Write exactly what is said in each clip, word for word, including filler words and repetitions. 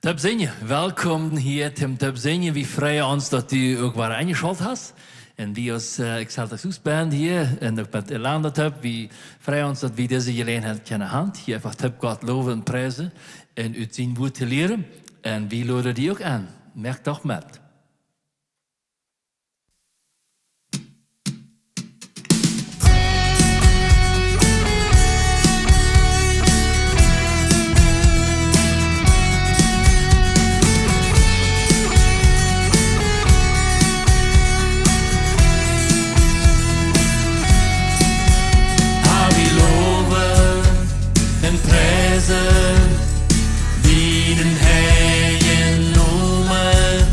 Toop sinjen, welkom hia toom Toop sinjen. Wie freien ons, daut du uk wada enjeschalt hast. Un wie aus, äh, Exalta Sus Band hia un uk met Elanda toop, wie freien ons, daut wie dise Jeläajenheit kjennen han, hia eefach toop Gott lowen un priesen un ut sien Wuat to lieren. Un wie loden die uk en. Moak doch met. Hab wie lowen un priesen dienen heiljen Nomen.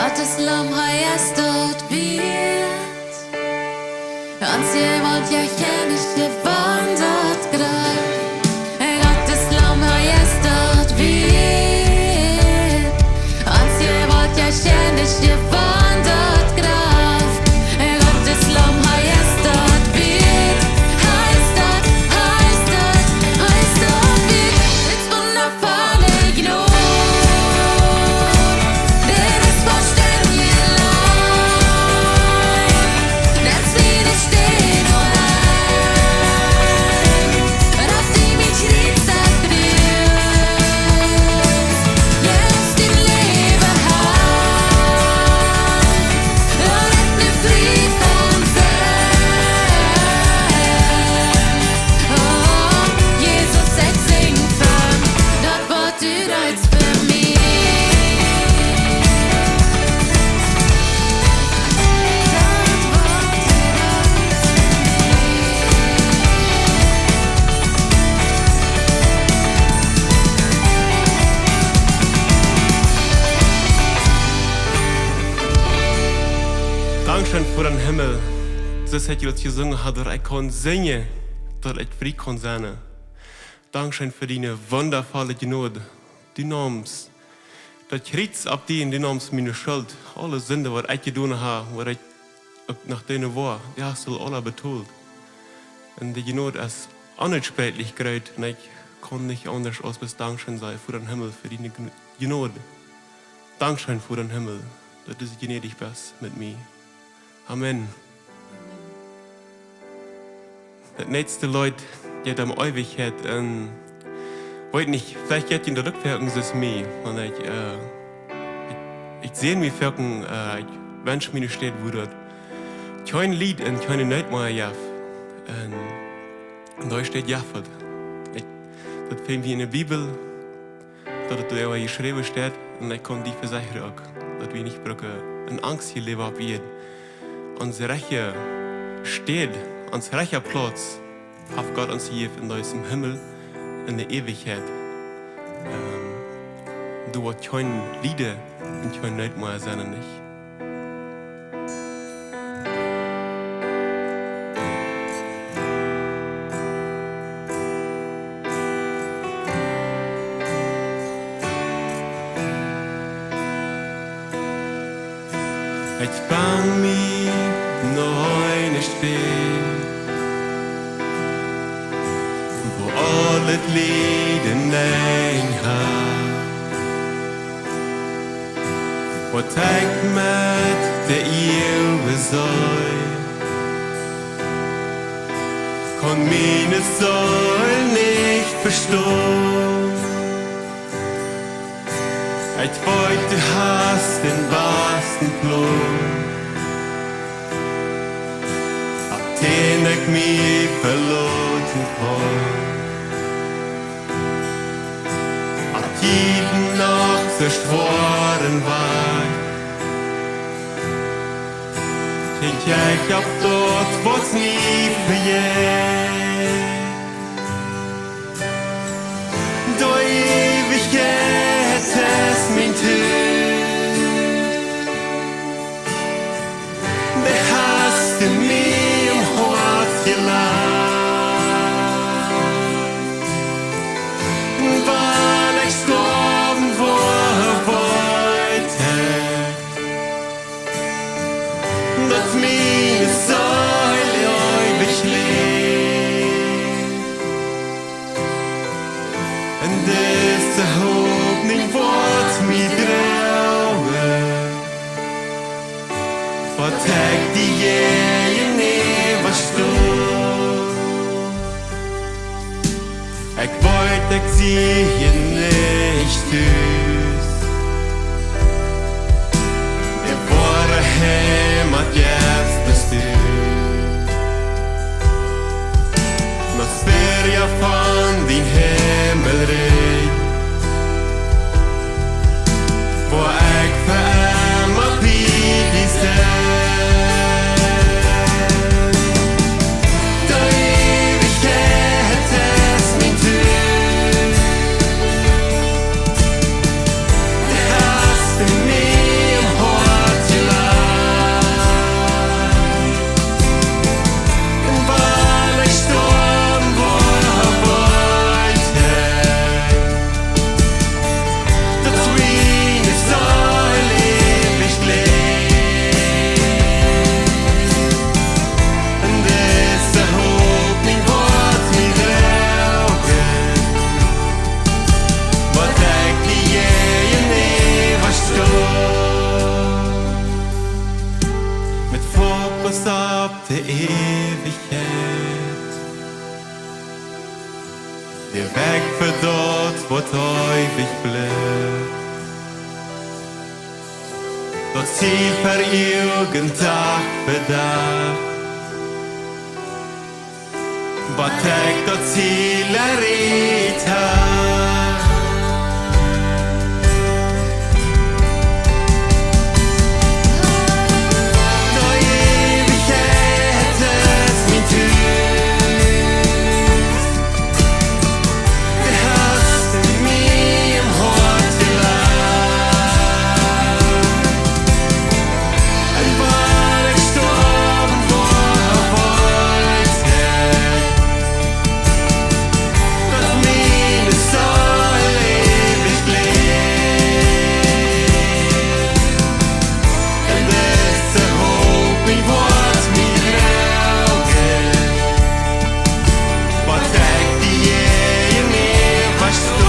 Gottes Lamm, hee es daut wieet. Ons jewalt, jo, kjenn ekj de Wond daut Graff. Gottes Lamm, hee es daut wieet. Ons jewalt, jo, kjenn ekj de Wond daut Graff. Gottes Lamm, hee es daut wieet. Hee es daut, hee es daut, hee es daut wieet. Dit es wundafolle Jnod. Dit es von Stern Leew. Daut es woo de Städ aul. Daut dee mie kjriet daut Gruss. Jeft dien Läwen han. Daut ekj nu frie kaun sennen. Oh, Jesus, ekj sinj von daut, waut du deist fa mie. Dankscheen fa dän Himmel. Soo aus ekj daut jesungen haud, daut ekj kunn sinjen, daut ekj frie kunn sennen. Dankscheen fa diene wundafolle Jnod. Du neemst daut Kjriez opp die un du neemst miene Schult. Aule Sind, waut ekj jedonen hab, waut ekj uk noch doonen woa, dee hast du aul betolt. Un de Jnod es onutspriekjlich groot un ekj kaun nich aundasch aus bloos Dankscheen sajen fa dän Himmel, fa diene Jn-, Jnod. Dankscheen fa dän Himmel, daut du soo jnädich best met mie. Amen. Daut näakjste Leet jeit om Eewichkjeit un weet nich, veleicht jeit jie daut uk foaken soo aus mie, wan ekj, äh, ekj, ekj sän mie foaken, äh, ekj wensch mie ne Städ, wua daut kjeen Lied un kjeene Noot mea jeft. Un, un doa steit Jafet. Ekj, daut finj wie enne Bibel, daut et doa jeschräwen steit, un ekj kaun die vesechren uk, daut wie nich brucken en Angst hia läwen opp Ieed. Onse rajchte Städ, ons rajchta Plauz, haft Gott ons jejäft, un daut es em Himmel, enne Eewichkjeit. Ähm, doa woat kjeen Lieden un kjeen Noot mea sennen, nich? Ekj bang mie no eene Städ, wua aul daut Lieden enjeit. Waut ekj met de Ieew sach, kaun miene Seel nich vestonen. Ekj weet, du hast dän basten Plon, opp dän ekj mie veloten kaun. Opp jieda noch soo schwoaren Wajch kjikj ekj opp daut, waut nie vejeit. De Eewichkjeit es mien Tus. Dee hast du mie em Hoat jelajcht. Wan ekj stoawen woa, weet ekj, daut miene Seel eewich läft. Un dise Hopninj woat mie droagen, waut ekj die jäajenäwa sto. Ekj weet, ekj sie hia nich tus. De woare Heimat jefst bloos du. Mau spia von dien Himmelrikj, woa ekj fa emma bie die sennen. De Eewichkjeit es mien Tus. Eewichkjeit. De Wajch fa daut, waut eewich blift. Daut Ziel fa eenen Dach fa Dach. Waut ekj daut Ziel erreicht hab. De Eewichkjeit es mien Hus. Du hast mie em Hoat jelajcht. Un wan ekj stoawen woa, weet ekj, daut miene Seel eewich läft. Un dise Hopninj woat mie droagen, waut ekj die jäajenäwa stonen.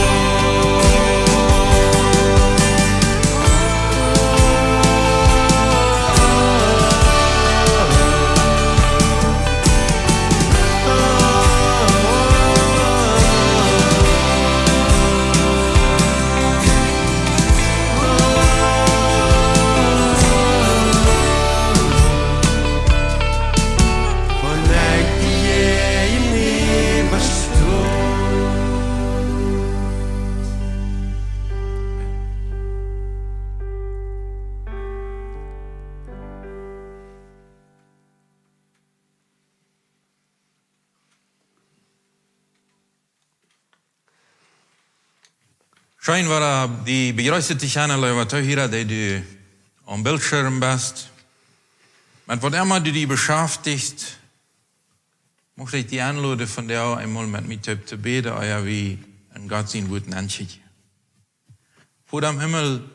Scheen wada die bejreessen to kjennen, leewa Toohiera, dee du aum Bildschirm best. Met waut emma du die beschäftichst, mucht ekj die enloden, vondoag eemol met mie toop to bäden, ea wie en Gott sien Wort nenkjikjen. Voda em Himmel,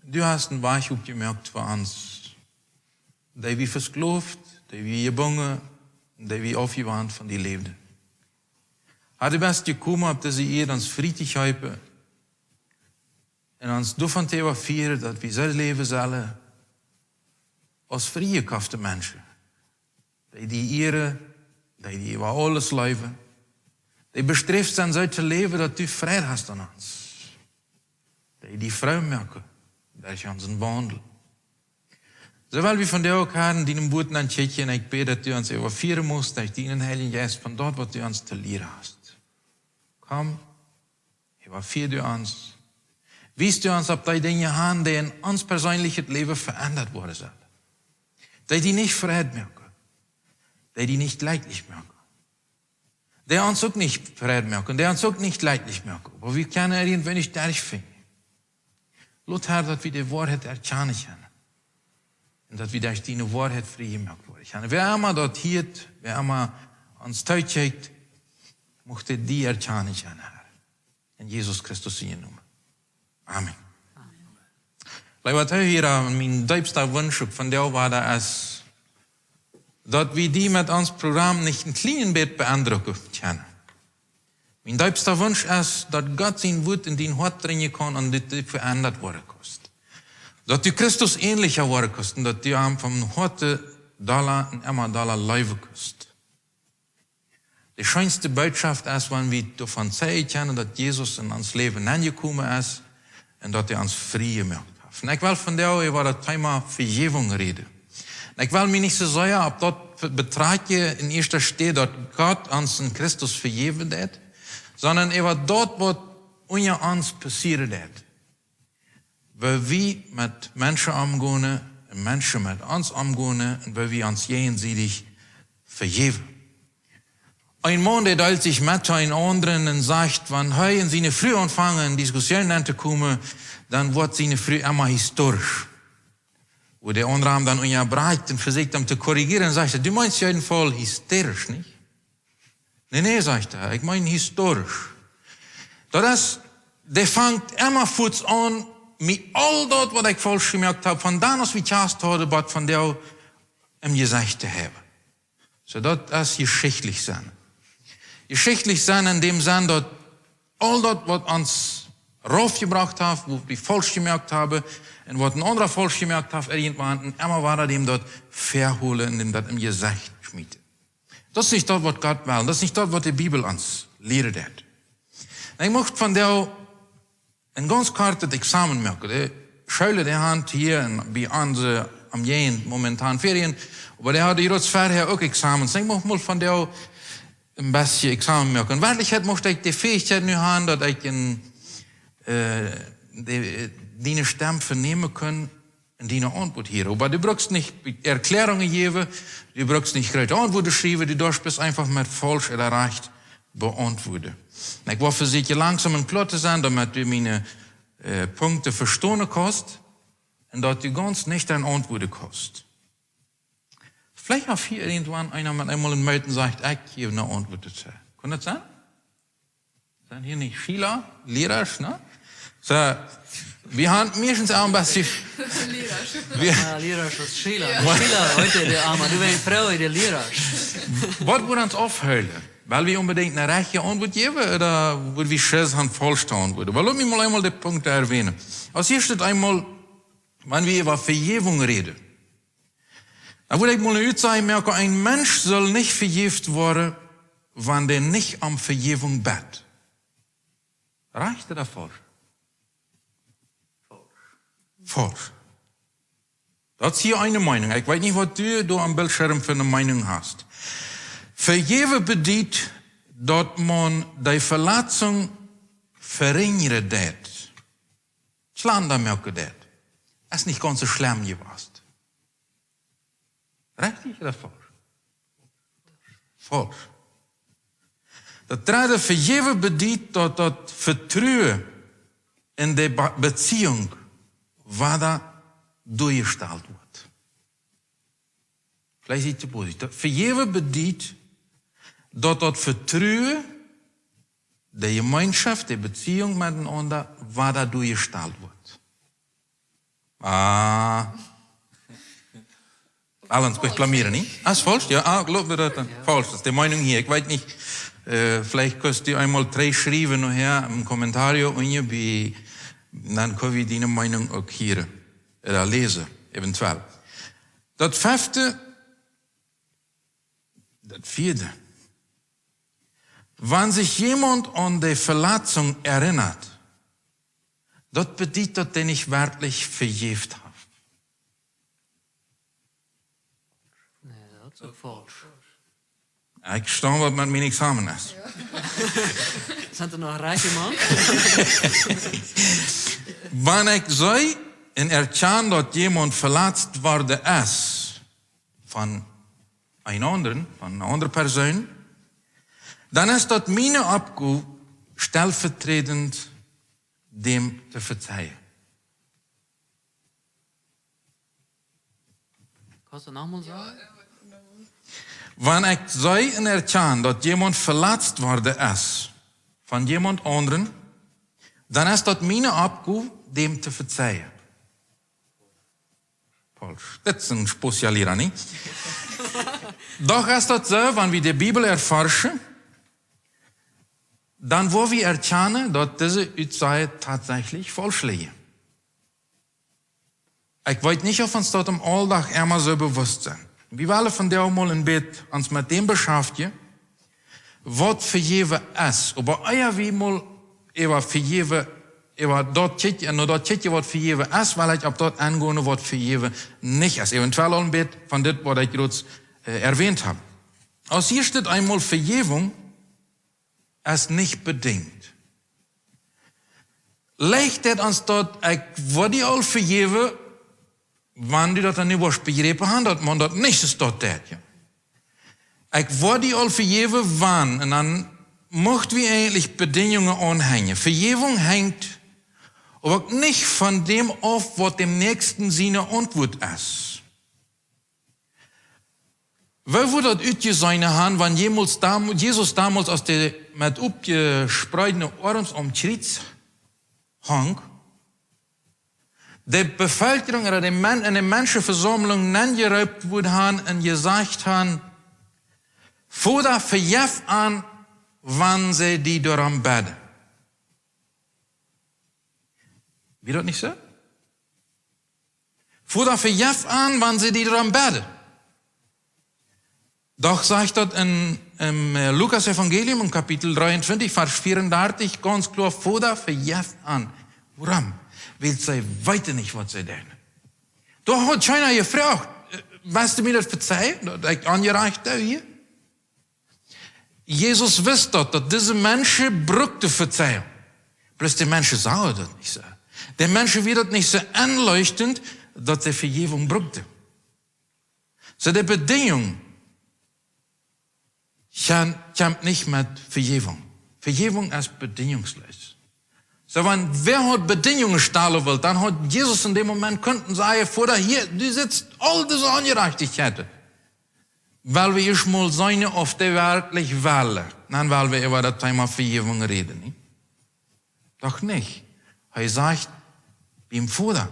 du hast een Wajch opjemoakt fa ons, dee wie vesklooft, dee wie jebungen, dee wie aufjewant von die läwden. Herr, du best jekomen opp dise Ieed ons frie to kjeepen un ons doavon to äwafieren, daut wie soo läwen sellen aus friejekofte Menschen, dee die ieren, dee die äwa aules leewen, dee besträft sent, soo to läwen, daut du Freid hast aun ons, dee die froo moaken derch onsen Waundel. Soo well wie vondoag uk, Herr, en dien Wort nenkjikjen, un ekj bäd, daut du ons äwafieren muchst derch dienen Heiljen Jeist von daut, waut du ons to lieren hast. Komm, äwafier du ons. Wies du ons opp dee Dinja han, dee en ons perseenlichet Läwen veendat woaren sellen. Dee die nich Freid moaken. Dee die nich jlekjlich moaken. Dee ons uk nich Freid moaken, dee ons uk nich jlekjlich moaken. Oba wie kjennen irjentwua nich derchfinjen. Lot, Herr, daut wie de Woarheit erkjanen kjennen. Un daut wie derch diene Woarheit frie jemoakt woaren kjennen. Wäa emma daut hieet, wäa emma ons tookjikjt, mucht die erkjanen kjennen, Herr. En Jesus Christus sienen Nomen. Amen. Leewa Toohiera, mien deepsta Wunsch uk vondoag wada es, daut wie die met ons Program nich een kjlienet bät beendrucken kjennen. Mien deepsta Wunsch es, daut Gott sien Wort en dien Hoat drinjen kaun un dit, dit veendat woaren kaust. Daut du Christus änlicha woaren kaust un daut du am von Hoaten dolla un emma dolla leewen kaust. De scheenste Bootschoft es, wan wie doavon zeijen kjennen, daut Jesus en ons Läwen nenjekomen es un daut hee ons frie jemoakt haft. Un ekj well vondoag äwa daut Thema Vejäwunk räden. Un ekj well mie nich soo sea opp daut betrakjen en ieeschte Städ, daut Gott ons en Christus vejäwen deed, sonda äwa daut, waut unja ons passieren deed. Woo wie met Menschen omgonen un Menschen met ons omgonen un woo wie ons jäajensiedich vejäwen. Een Maun, dee deelt sikj met eenen aundren un sajcht, wan hee un siene Fru aunfangen en Diskussioon auntokomen, dan woat siene Fru emma hysterisch. Wua de aundra am dan unjabrakjt un vesieekjt am to korrigieren, sajcht hee: "Du meenst jedenfalls hysterisch, nich?" "Nä, nä," sajcht hee, "ekj meen historisch." Daut es, dee fangt emma fuaz aun, mie aul daut, waut ekj faulsch jemoakt hab, von dan aus wie Kjast hauden, bat vondoag em Jesecht to haben. Soo, daut es jeschichtlich sennen. Jeschichtlich sennen en däm Senn, daut aul daut, waut ons raufjebrocht haft, waut wie faulsch jemoakt haben, un waut een aundra faulsch jemoakt haft, irjentwan, un emma wada däm daut väaholen un däm daut em Jesecht schmieten. Daut es nich daut, waut Gott well. Daut es nich daut, waut de Bibel ons lieren deit. Un ekj mucht vondoag een gaunz kortet Examen moaken. De Scholen, dee haben hia un bie ons aum Jäajen momentan Ferien, oba dee hauden hia väahäa uk Examens. Ekj mucht mol vondoag een bät Examen moaken. En Werkjlichkjeit mucht ekj de Fäichkjeit nu haben, daut ekj een, äh, de, diene Stemm vernämen kaun un diene Auntwuat hieren. Oba du brukst nich Erkjläarungen jäwen, du brukst nich groote Auntwuaten schriewen, du darfst bloos eefach met faulsch ooda rajcht beauntwuaden. Un ekj woa vesieekjen langsom un kloa to sennen, daut du miene, äh, Punkten vestonen kaust un daut du gaunz nich diene Auntwuaten kaust. Veleicht haft hia irjentwan eena met eemol eene Meeten un sajcht: "Ekj jeef eene Auntwuat doatoo." Kaun daut sennen? Sent hia nich Schüler, Liera, nä? Soo, wie haben meistens aul een bät, wie, ah, Liera es Schüler. Jo. Schüler, hia de Ama, du best Fru, de Liera. Waut woat ons aufhoolen? Well wie onbedinjt eene rajchte Auntwuat jäwen, ooda woa wie Schiss haben, faulsch to auntwuaden? Oba lot mie mol eemol de Punkten erwähnen. Aus ieeschtet eemol, wan wie äwa Vejäwunk räden. Dan wudd ekj mol eene Utsage moaken: Een Mensch saul nich vejäft woaren, wan dee nich om Vejäwunk bät. Rajcht ooda faulsch? Faulsch. Daut es hia eene Meinunk. Ekj weet nich, waut du doa aum Bildschirm fa eene Meinunk hast. Vejäwen bediet, daut maun de Veletzunk verinjren deit. Schlanda moaken deit. Es nich gaunz soo schlemm jewast. Rajcht ooda faulsch? Faulsch. Daut dredde, vejäwen bediet, daut daut Vetruen en de Be-, Beziehunk wada doajestalt woat. Veleicht es et too positief. Daut vejäwen bediet, daut daut Vetruen, de Jemeenschoft, de Beziehunk met enaunda wada doajestalt woat. Ah. Aulens, ekj blamieren, nä? Ah, es faulsch? Jo, ah, jleew mie daut dan. Jo. Faulsch, daut es de Meinunk hia. Ekj weet nich, äh, veleicht kaust du eemol trigjschriewen nohäa, een Kommentar unja, bie, dan kjenn wie diene Meinunk uk hia, äh, läsen, eventuell. Daut fefte, daut vieede. Wan sikj jemaunt aun de Veletzunk erinnert, daut bediet, daut dee nich werkjlich vejäft haft. Nä, daut es uk faulsch. Ekj staunt, waut met mien Examen es. Sent doa noch rajchte Mana? Wan ekj see un erkjan, daut jemaunt veletzt worden es von een aundren, von eene aundre Persoon, dan es daut miene Oppgow, stellvertretend däm to vezeien. Kaust du noch mol sajen? Wan ekj see un erkjan, daut jemaunt veletzt worden es von jemaunt aundren, dan es daut miene Oppgow, däm to vezeien. Faulsch. Dit es een Spos, jo, Liera, nä? Doch es daut soo, wan wie de Bibel erforschen, dan woa wie erkjanen, daut dise Utsajen tatsächlich faulsch lijen. Ekj weet nich, auf ons daut em Auldach emma soo bewusst sent. Wie wellen vondoag mol een bät ons met däm beschaftjen, waut vejäwen es. Oba ea wie mol äwa vejäwen, äwa daut kjikjen, no daut kjikjen, waut vejäwen es, well ekj opp daut engonen, waut vejäwen nich es. Eventuell aul een bät von dit, waut ekj kort, äh, erwähnt hab. Aus ieeschtet eemol, Vejäwunk es nich bedinjt. Leicht deit ons daut, ekj woa die aul vejäwen, wan du daut dan nu woascht bejräpen haben, daut maun daut nich soo steit, jo. Ekj woa die aul vejäwen, wan, un dan mucht wie eejentlich Bedinjungen aunhenjen. Vejäwunk henjt oba uk nich von däm auf, waut däm Näakjsten siene Auntwuat es. Woo wudd daut utjeseenen haben, wan jemaunt dam-, Jesus domols, aus dee met oppjespreede Oarms aum Kjriez hunk, de Bevolkjrunk ooda de Men-, enne Menschenvesaumlunk nenjeroopt wudd haben un jesajcht haben: "Voda, vejeff an, wan see die doarom bäden." Wia daut nich soo? Voda, vejeff an, wan see die doarom bäden. Doch sajcht daut en, em, äh, Lukas Evangelium, em Kapitel dreeuntwintich, Varsch vieaundartich, gaunz kloa: Voda, vejeff an. Wuarom? Wiels see weeten nich, waut see doonen. Doa haft kjeena jefroacht: Äh, west du mie daut vezeien, daut ekj onjerajcht doo hia? Jesus wist daut, daut dise Menschen bruckten Vejäwunk. Bloos de Menschen sagen daut nich soo. De Menschen wia daut nich soo enleuchtend, daut see Vejäwunk bruckten. Soo, de Bedinjunk kjemt, kjemt nich met Vejäwunk. Vejäwunk es bedinjungslos. Soo, wan wäa haud Bedinjungen stalen wult, dan haud Jesus en däm Moment kunnen sajen: Voda, hia, du sitst aul dise Onjerajchtichkjeiten. Well wie ieescht mol seenen, auf dee werkjlich wellen. Dan well wie äwa daut Thema Vejäwunk räden, nä? Doch nich. Hee sajcht: Biem Voda,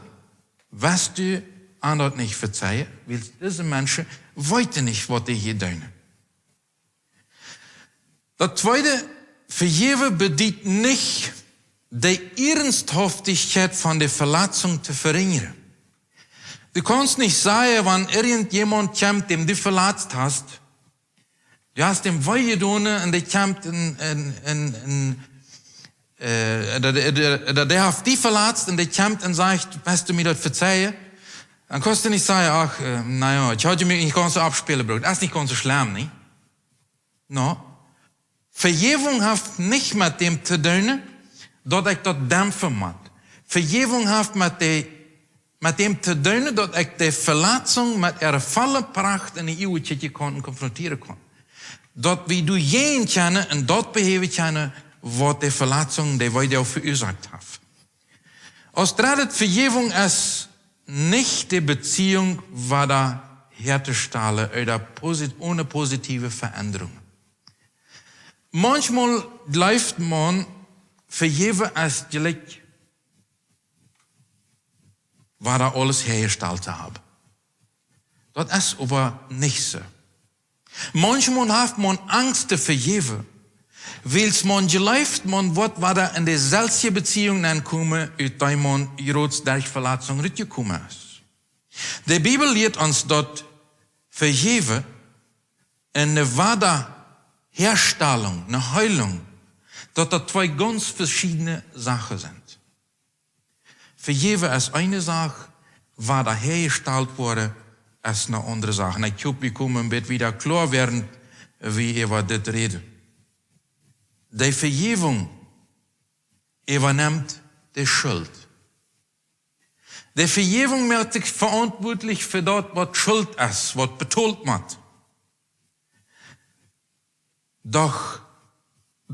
west du an daut nich vezeien, wiels dise Menschen weeten nich, waut dee hia doonen. Daut tweede, vejäwen bediet nich, de Iernsthauftichkjeit von de Veletzunk to verinjren. Du kaust nich sajen, wan irjentjemaunt kjemt, däm du veletzt hast, du hast däm wee jedonen un dee kjemt un, un, un, un, äh, daut, daut, daut, dee haft die veletzt un dee kjemt un sajcht: West du mie daut vezeien? Dan kaust du nich sajen: Ach, äh, na jo, ekj haud mie nich gaunz soo oppspälen brukt. Daut es nich gaunz soo schlemm, nä? No. Vejäwunk haft nich met däm to doonen, daut ekj daut dämpen mott. Vejäwunk haft met de, met däm to doonen, daut ekj de Veletzunk met äare volle Pracht enne Uagen kjikjen kaun un konfrontieren kaun. Daut wie doajäajen kjennen un daut behäwen kjennen, waut de Veletzunk, de Weedoag veuasoakt haft. Aus dreddet, Vejäwunk es nich de Beziehung wada häatostalen ooda posit-, one positive Veendrungen. Maunchmol jleeft maun, vejäwen es jlikj wada aules häajestalt to haben. Daut es oba nich soo. Maunchmol haft maun Angst to vejäwen, wiels maun jleeft, maun woat wada en de selwje Beziehung nenkomen, ut dee maun jrod derch Veletzunk rutjekomen es. De Bibel lieet ons, daut Vejäwen un eene Wadaherstellung, eene Heilung, daut daut twee gaunz veschiedne Sachen sent. Vejäwen es eene Sach, wada häajestalt woaren es eene aundre Sach. Un ekj hop, wie komen een bät wada kloa, wäarent wie äwa dit räden. De Vejäwunk äwanemt de Schult. De Vejäwunk moakt sikj veauntwuatlich fa daut, waut Schult es, waut betolt mott. Doch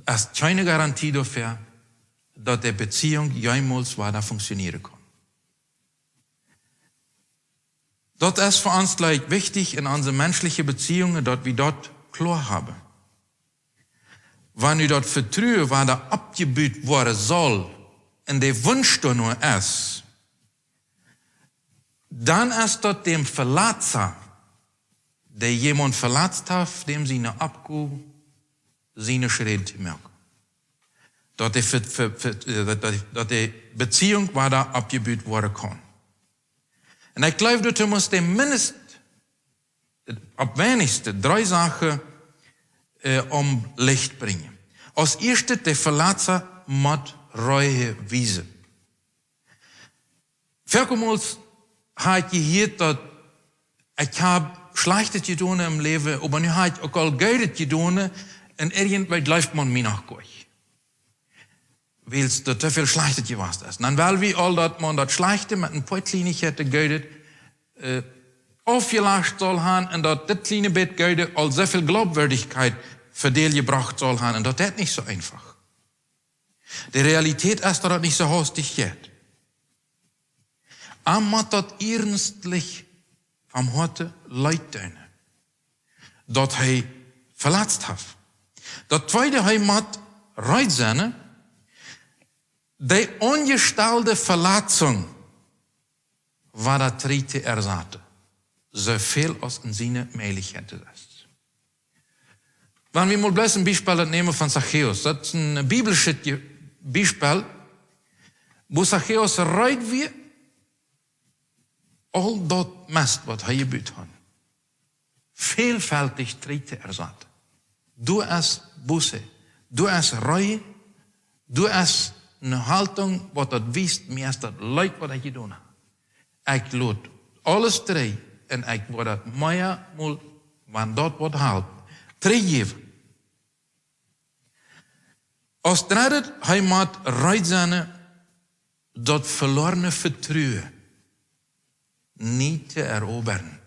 es kjeene Garantie doafäa, daut de Beziehung jemols wada funktionieren kaun. Daut es fa ons jlikj wichtich en onse menschliche Beziehungen, daut wie daut kloa haben. Wan nu daut Vetruen wada oppjebut woaren saul un de Wunsch doano es, dan es daut däm Veletza, dee jemaunt veletzt haft, däm siene Oppgow, siene Schräd to moaken. Daut de Ve-, Ve-, Ve-, äh, daut, daut, daut de Beziehung wada oppjebut woaren kaun. Un ekj jleew, daut wie motten tominnst, äh, opp weinichste dree Sachen, äh, aum Licht brinjen. Aus ieeschtet, de Veletza mott Reue wiesen. Väl mol hab ekj jehieet, daut ekj hab Schlajchtet jedonen em Läwen, oba nu hab ekj uk aul Goodet jedonen, un irjentwoo jleeft maun mie noch goanich, wiels doa too väl Schlajchtet jewast es. Dan well wie aul, daut maun daut Schlajchte met een poa Kjleenichkjeiten, Goodet, äh, aufjelajcht saul haben un daut dit kjliene bät Goodet aul soo väl Glaubwürdigkeit fa dee jebrocht saul haben. Un daut es nich soo eenfach. De Realität es, daut daut nich soo haustich jeit. Am mott daut iernstlich vom Hoaten leet doonen, daut hee veletzt haft. Daut tweede, hee mott reed sennen, de aunjestalde Veletzunk wada trigj to ersaten, soo väl aus en siene Mäajlichkjeit es. Wan wie mol bloos een Biespel nämen von Zachäus. Daut es een biblischet Je-, Biespel, Woo Zachäus reed wia, aul daut Mest, waut hee jebut haud, välfältich trigj to ersaten. Doa es Buße, doa es Ree, doa es eene Haltung, waut daut wiest: Mie es daut leet, waut ekj jedonen hab. Ekj lot aules trigj un ekj woa daut meamol, wan daut waut halpt, trigjjäwen. Aus dreddet, hee mott reed sennen, daut veloarne Vetruen nie to erobren.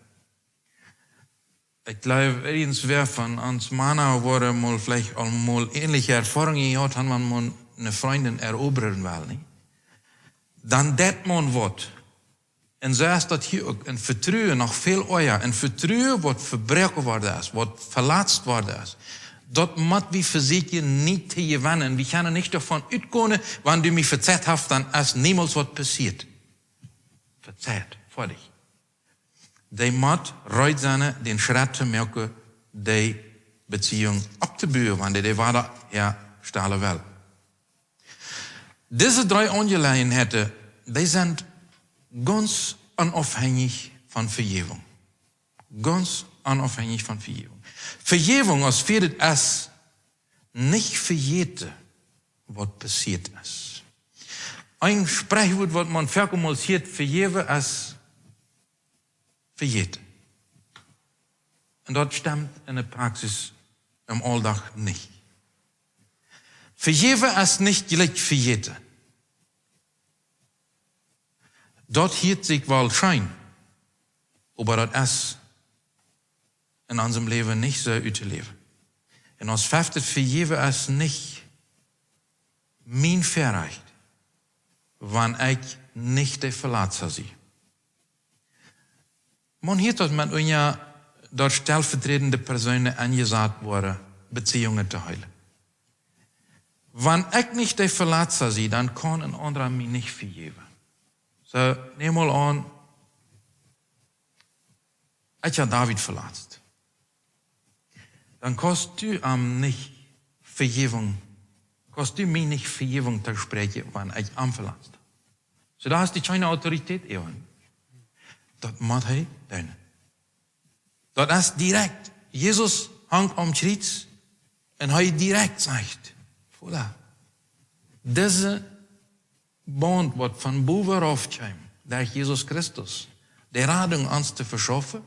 Ekj jleew, irjentwäa von ons Mana woat mol veleicht aul mol änelje Erfoarungen jehaut haben, wan maun eene Frindin erobren well, nich? Dan deit maun waut. Un soo es daut hia uk. Een Vetruen, noch väl oaja, een Vetruen, waut vebroaken worden es, waut veletzt worden es, daut mott wie vesieekjen nie to jewennen. Wie kjennen nich doavon utgonen: Wan du mie vezeit hast, dan es niemols waut passieet. Vezeit, foadich. Dee mott reed sennen, dän Schrett to moaken, dee Beziehung auftobauen, wan dee dee wada herstalen well. Dise dree Aunjeläajenheiten, dee sent gaunz onaufhänjich von Vejäwunk. Gaunz onaufhänjich von Vejäwunk. Vejäwunk, aus vieedet, es nich vejäten, waut passieet es. Een Sprichwuat, waut maun foaken mol hieet: Vejäwen es vejäten. Un daut stemt en de Praxis em Auldach nich. Vejäwen es nich jlikj vejäten. Daut hieet sikj woll scheen, oba daut es en onsem Läwen nich soo uttoläwen. Un aus feftet, vejäwen es nich mien Väarajcht, wan ekj nich de Velatza sie. Maun hieet daut, met unja daut stellvertretende Persoonen enjesat woaren, Beziehungen to heelen. Wan ekj nich de Velatza sie, dan kaun een aundra mie nich vejäwen. Soo, nemm mol aun, ekj hab David veletzt. Dan kaust du am nich Vejäwunk, kaust du mie nich Vejäwunk toospräakjen, wan ekj am veletzt hab. Soo, doa hast du kjeene Autoritäet äwa. Daut mott hee doonen. Daut es direkt. Jesus hunk aum Kjriez un hee direkt sajcht: Voda, dise Bunt, waut von bowen rauf kjeem, derch Jesus Christus, de Radunk ons to veschaufen,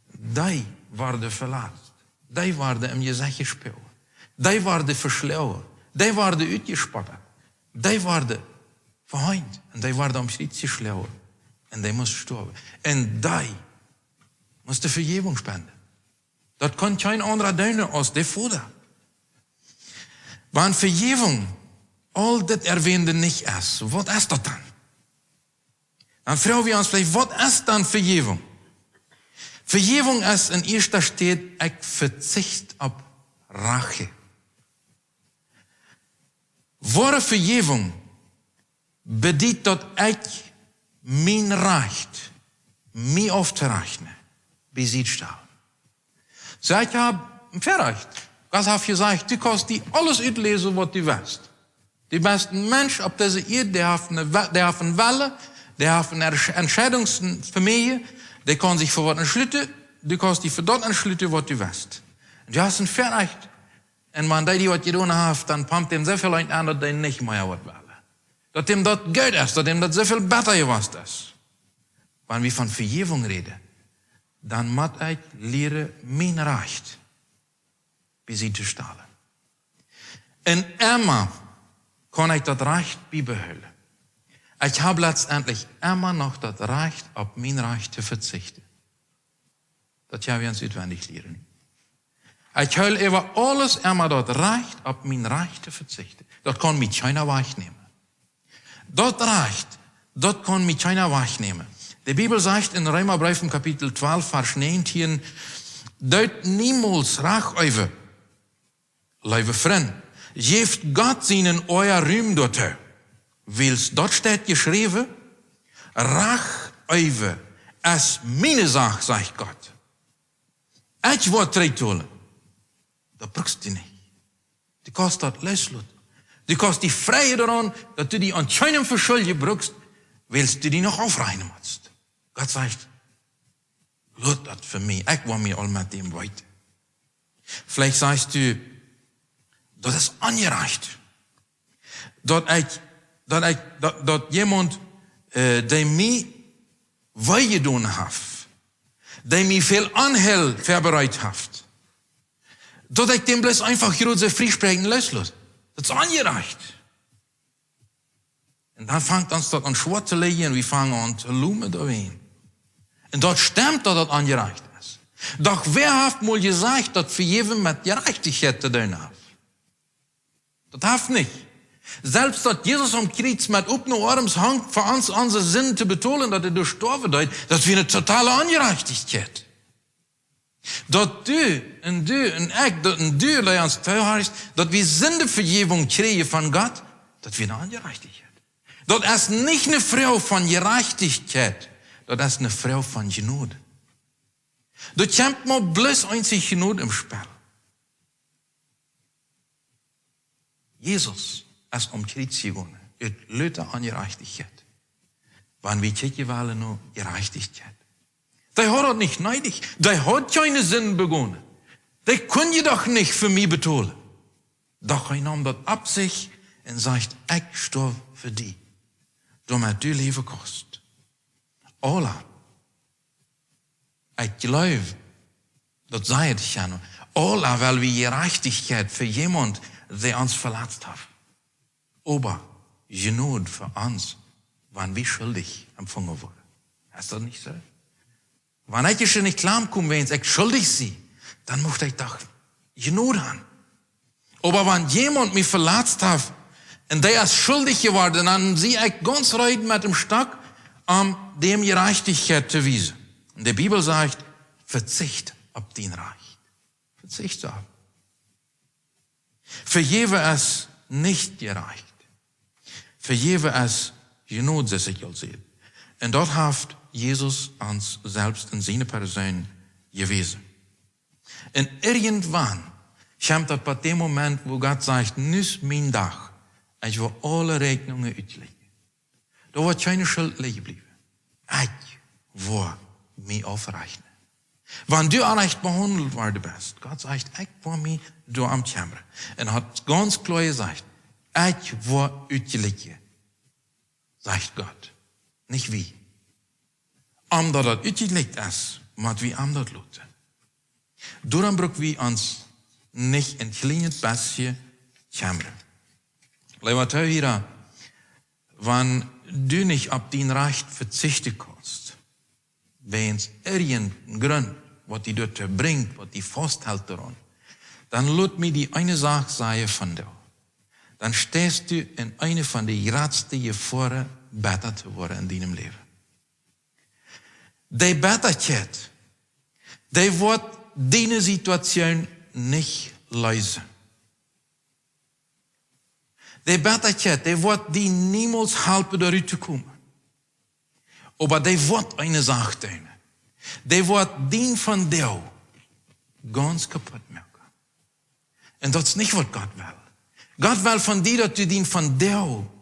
dee worden veletzt, dee worden em Jesecht jespäajen, dee worden veschloagen, dee worden utjespott, dee worden veheent un dee worden aum Kjriez jeschloagen un dee must stoawen. Un dee must de Vejäwunk spenden. Daut kaun kjeen aundra doonen aus de Voda. Wan Vejäwunk aul dit erwähnde nich es, waut es daut dan? Dan froag wie ons veleicht: Waut es dan Vejäwunk? Vejäwunk es en ieeschte Städ: Ekj vezicht opp Rache. Woare Vejäwunk bediet, daut ekj mien Rajcht, mie auftorajchten, bie Sied stal. Soo, ekj hab een Väarajcht. Gott haft jesajcht: Du kaust die aules utläsen, waut du west. Du best een Mensch opp dise Ieed, dee haft een We-, dee haft een Wellen, dee haft eene Ersch-, Entscheidungsvermoagen, dee kaun sikj fa waut entschluten, du kaust die fa daut entschluten, waut du west. Un du hast een Väarajcht. Un wan dee die waut jedonen haft, dan pompt däm soo väl Leet aun, daut dee nich mea waut well. Daut däm daut goot es, daut däm daut soo väl bäta jewast es. Wan wie von Vejäwunk räden, dan mott ekj lieren, mien Rajcht bie Sied to stalen. Un emma kaun ekj daut Rajcht biebehoolen. Ekj hab letztendlich emma noch daut Rajcht, opp mien Rajcht to vezichten. Daut kjenn wie ons utwendich lieren. Ekj hool äwa aules emma daut Rajcht, opp mien Rajcht to vezichten. Daut kaun mie kjeena wajchnämen. Daut Rajcht, daut kaun mie kjeena wajchnämen. De Bibel sajcht en Reemabreef em Kapitel twalf, Varsch näajentieen: Doot niemols Rach äwen. Leewe Frind, jäft Gott sienen Oaja Rum doatoo. Wiels daut steit jeschräwen: Rach äwen es miene Sach, sajcht Gott. Ekj woa trigjtolen. Daut brukst du nich. Du kaust daut loosloten. Du kaust die freien doaraun, daut du die aun kjeenem veschuljen bruckst, wiels du die noch aufreinen motst. Gott sajcht: "Lot daut fa mie, ekj woa mie aul met däm weeten." Veleicht sajchst du: "Daut es onjerajcht. Daut ekj, daut ekj, daut, daut wäa, äh, dee mie wee jedonen haft, dee mie väl Onheil vebereit haft, daut ekj däm bloos eefach jrod soo frie spräakjen loosloot. Daut es onjerajcht." Un dan fangt ons daut aun schwoa to lijen un wie fangen aun to lomen doawäajen. Un daut stemt, daut daut onjerajcht es. Doch wäa haft mol jesajcht, daut Vejäwen met Jerajchtichkjeit to doonen haft? Daut haft nich. Selfst daut Jesus aum Kjriez met opne Oarms hunk, fa ons onse Sind to betolen, daut hee doa stoawen deed, daut wia eene totale Onjerajchtichkjeit. Daut du un du un ekj, daut un du, dee ons toohorchst, daut wie Sindvejäwunk kjrieen von Gott, daut wia eene Onjerajchtichkjeit. Daut es nich eene Froag von Jerajchtichkjeit, daut es eene Froag von Jnod. Doa kjemt mau bloos eensich Jnod em Spell. Jesus es aum Kjriez jegonen, ut luta Onjerajchtichkjeit. Wan wie kjikjen wellen no Jerajchtichkjeit. Dee haud daut nich needich. Dee haud kjeene Sind begonen. Dee kunn je doch nich fa mie betolen. Doch hee neem daut opp sikj un sajcht: "Ekj stoaw fa die, doamet du läwen kaust." Aula, ekj jleew, daut sajcht et je noch. Aula well wie Jerajchtichkjeit fa wäm, dee ons veletzt haft. Oba Jnod fa ons, wan wie schuldich empfungen woaren. Es daut nich soo? Wan ekj je nich kloa kom, wäajens ekj schuldich sie, dan mucht ekj doch Jnod haben. Oba wan wäa mie veletzt haft un dee es schuldich jeworden, dan sie ekj gaunz reed met däm Stock, om däm Jerajchtichkjeit to wiesen. Un de Bibel sajcht: "Vezicht opp dien Rajcht. Vezicht opp." Vejäwen es nich Jerajchtichkjeit. Vejäwen es Jnod, soo aus ekj aul säd. Un daut haft Jesus ons selfst en siene Persoon jewäsen. Un irjentwan kjemt daut bie däm Moment, wua Gott sajcht: "Nu es mien Dach, ekj woa aule Räakjnungen utjlikjen. Doa woat kjeene Schult lijen bliewen. Ekj woa mie aufrajchten. Wan du onrajcht behaundelt worden best," Gott sajcht, "ekj woa mie doaromm kjemren." Un haft gaunz kloa jesajcht: "Ekj woa utjlikjen," sajcht Gott, nich wie. Om daut daut utjlikjt es, mott wie am daut loten. Doaromm bruck wie ons nich een kjlienet bät kjemren. Leewa Toohiera, wan du nich opp dien Rajcht vezichten kaust, wäajens irjenteen Grunt, waut die doatoo brinjt, waut die fausthelt doaraun, dan lot mie die eene Sach sajen vondoag. Dan steist du en eene von de jratste Jefoaren, betta to woaren en dienem Läwen. De Bettakjeit, dee woat diene Situation nich leesen. De Bettakjeit, dee woat die niemols halpen doa rut to komen. Oba dee woat eene Sach doonen. Dee woat dien vondoag gaunz kaput moaken. Un daut es nich waut Gott well. Gott well von die, daut du dien vondoag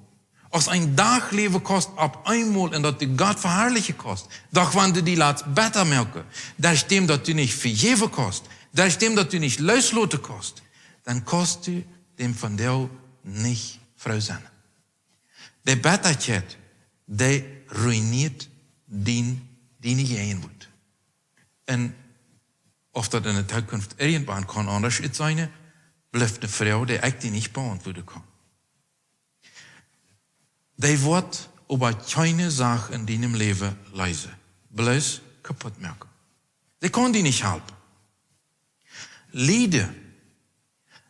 aus een Dach läwen kaust opp eemol un daut du Gott veharlichen kaust. Doch wan du die latst betta moaken, derch däm daut du nich vejäwen kaust, derch däm daut du nich loosloten kaust, dan kaust du däm vondoag nich froo sennen. De Bettakjeit, dee ruinieet dien, diene Jäajenwuat. Un auf daut en de Tookunft irjentwan kaun aundasch utseenen, blift eene Froag, dee ekj die nich beauntwuaden kaun. Dee woat oba kjeene Sach en dienem Läwen leesen, bloos kaput moaken. Dee kaun die nich halpen. Lieden,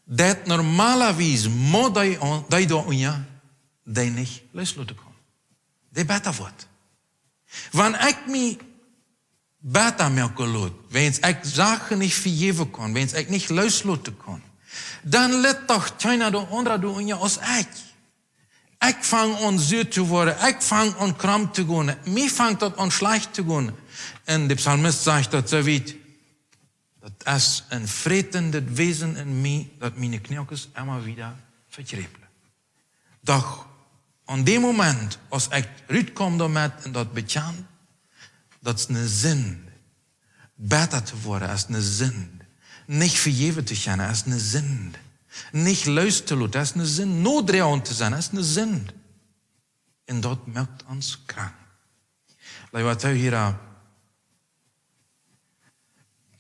daut normalerwies mott dee aun, dee doa unja, dee nich loosloten kaun. Dee betta woat. Wan ekj mie betta moaken lot, wäajens ekj Sachen nich vejäwen kaun, wäajens ekj nich loosloten kaun, dan lit doch kjeena doa aundra doa unja aus ekj. Ekj fang aun sua to woaren, ekj fang aun krom to gonen, mie fangt daut aun schlajcht to gonen. Un de Psalmist sajcht daut soo wiet: "Daut es een frätendet Wäsen en mie, daut miene Knoakes emma wada vekjräplen." Doch aun dän Moment, aus ekj rutkomen doamet un daut bekjan, daut es ne Sind. Betta to woaren es ne Sind. Nich vejäwen to kjennen es ne Sind. Nich loos to loten es ne Sind. Nodroagent to sennen es ne Sind. Un daut moakt ons krank. Leewa Toohiera,